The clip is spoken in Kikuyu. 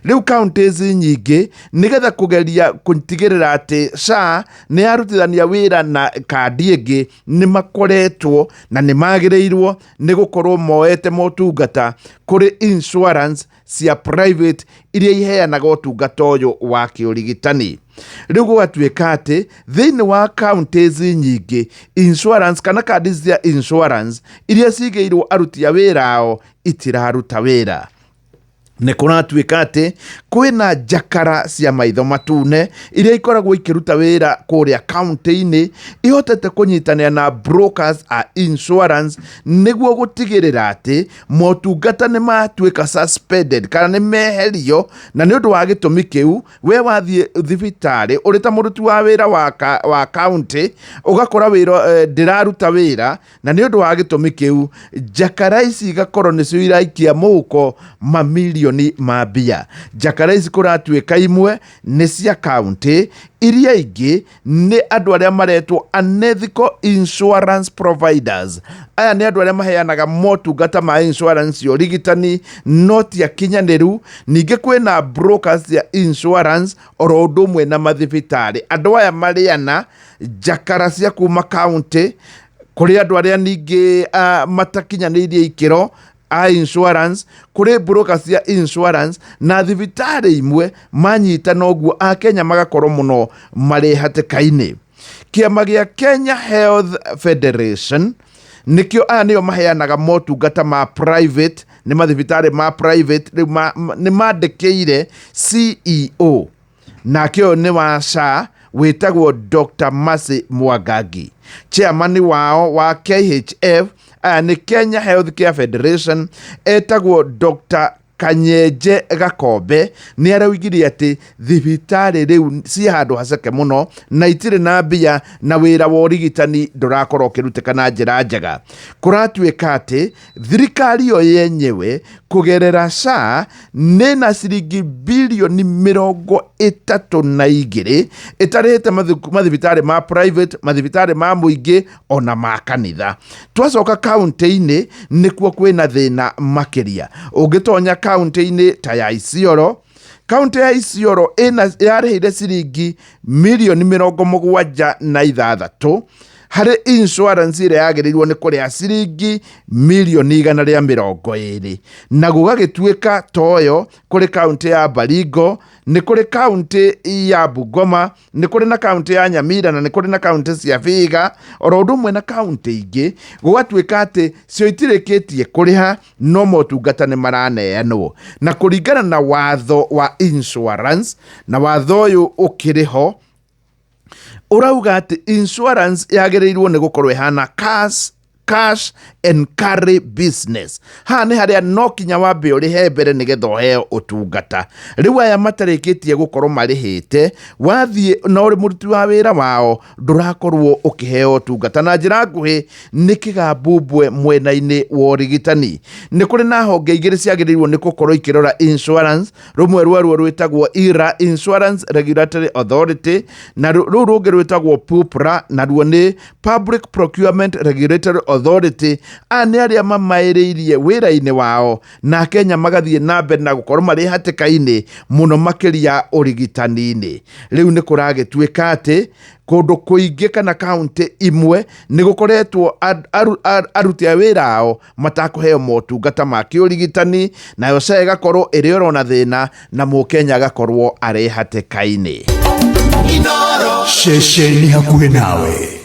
Rĩu counties nyingĩ nĩgetha kũgeria gũtigĩrĩra atĩ SHA nĩ yarutithania wĩra na kandi ĩngĩ, nĩ makoretwo na nĩ magĩrĩirwo nĩ gũkorwo moete motungata kũrĩ insurance cia private iria iheanaga ũtungata ũyũ wa kĩũrigitani. Rĩu gũgatuĩka atĩ thĩinĩ wa counties nyingĩ insurance kana kandi cia insurance iria cigĩirwo aruti a wĩra ao itiraruta wĩra. Nĩ kũratuĩka atĩ kwĩna njakara cia maitho matune iria ikoragwo ikĩruta wĩra kũrĩa kaunti-inĩ, ihotete kũnyitanĩra na brokers a insurance nĩguo gũtigĩrĩra atĩ motungata nĩ matuĩka suspended kana nĩ meherio, na nĩ ũndũ wa gĩtũmi kĩu we wathiĩ thibitarĩ ũrĩ ta mũruti wa wĩra wa kaunti ũgakora wĩra ndĩraruta wĩra, na nĩ ũndũ wa gĩtũmi kĩu njakara ici igakorwo nĩcio iraikia mũhuko mamirioni ma mbia. Njakara ici kũratuĩka imwe nĩ cia kaunti, iria ingĩ nĩ andũ arĩa maretwo unethical insurance providers. Aya nĩ andũ arĩa maheanaga motungata ma insurance ya ũrigitani no ti akinyanĩru. Ningĩ kwĩna brokers cia insurance oro ũndũ ũmwe na mathibitarĩ. Andũ aya marĩana njakara cia kuma kaunti kũrĩ andũ arĩa ningĩ matakinyanĩirie ikĩro a insurance, kũrĩ broker cia insurance na thibitarĩ imwe manyitana ũguo Akenya magakorwo mũno marĩ hatĩka-inĩ. Kĩama gĩa Kenya Health Federation nĩkĩo, aya nĩo maheanaga motungata ma private, nĩ mathibitarĩ ma private. Rĩu nĩ mandĩkĩire CEO, nake ũyũ nĩ wa SHA wĩtagwo Dr. Mercy Mwangangi, chairman wao wa KHF, aya nĩ Kenya Healthcare Federation, etagwo Dr. Kanyenje Gakombe. Nĩ araugire atĩ thibitarĩ rĩu ciĩ handũ haceke mũno na itirĩ na mbia, na wĩra wa ũrigitani ndũrakorwo ũkĩrutĩka na njĩra njega. Kũratuĩka atĩ thirikari yo yenyewe kũgerera SHA nĩ na ciringi bilioni 32 ĩtarĩhĩte mathibitarĩ ma private, mathibitarĩ ma mũingĩ ona ma kanitha. Twacoka kaunti-inĩ nĩkuo kwĩna thĩna makĩria. Ũngĩtonya kaunti-inĩ ta ya Isiolo, kaunti ya Isiolo ĩna yarĩhire ciringi mirioni 76 harĩ insurance ĩrĩa yagĩrĩirwo nĩ kũrĩha ciringi mirioni 120. Na gũgagĩtuĩka toyo kũrĩ kaunti ya Baringo, nĩ kũrĩ kaunti ya Bungoma, nĩ kũrĩ na kaunti ya Nyamira, na nĩ kũrĩ na kaunti cia Vihiga oro ũndũ ũmwe na kaunti ingĩ. Gũgatuĩka atĩ cio itirĩkĩtie kũrĩha no motungata nĩ maraneanwo na kũringana na watho wa insurance. Na watho ũyũ ũkĩrĩ ho ũrauga atĩ insurance yagĩrĩirwo nĩ gũkorwo ĩhana cash and carry business. Haha nĩ harĩa no kinya wambe ũrĩhe mbere nĩgetha ũheo ũtungata. Rĩu aya matarĩkĩtie gũkorwo marĩhĩte, wathiĩ na ũrĩ mũruti wa wĩra wao ndũrakorwo ũkĩheo ũtungata. Na njĩra nguhĩ nĩ kĩgambumbwe mwena-inĩ wa ũrigitani. Nĩ kũrĩ na honge igĩrĩ ciagĩrĩirwo nĩ gũkorwo ikĩrora insurance. Rũmwe rwaruo rwĩtagwo IRA, Insurance Regulatory Authority, na rũu rũngĩ rwĩtagwo PUPRA, naruo nĩ Public Procurement Regulatory Authority. Aya nĩ arĩa mamaĩrĩirie wĩra-inĩ wao, na Kenya magathiĩ na mbere na gũkorwo marĩ hatĩka-inĩ mũno makĩria ũrigitani-inĩ. Rĩu nĩ kũragĩtuĩka atĩ kũndũ kũingĩ kana kaunti imwe nĩ gũkoretwo aruti a wĩra ao matakũheo motungata ma kĩũrigitani, nayo SHA ĩgakorwo ĩrĩ oro na thĩna na mũkenya agakorwo arĩ hatĩka-inĩ. Ceceni hakuhĩ nawe.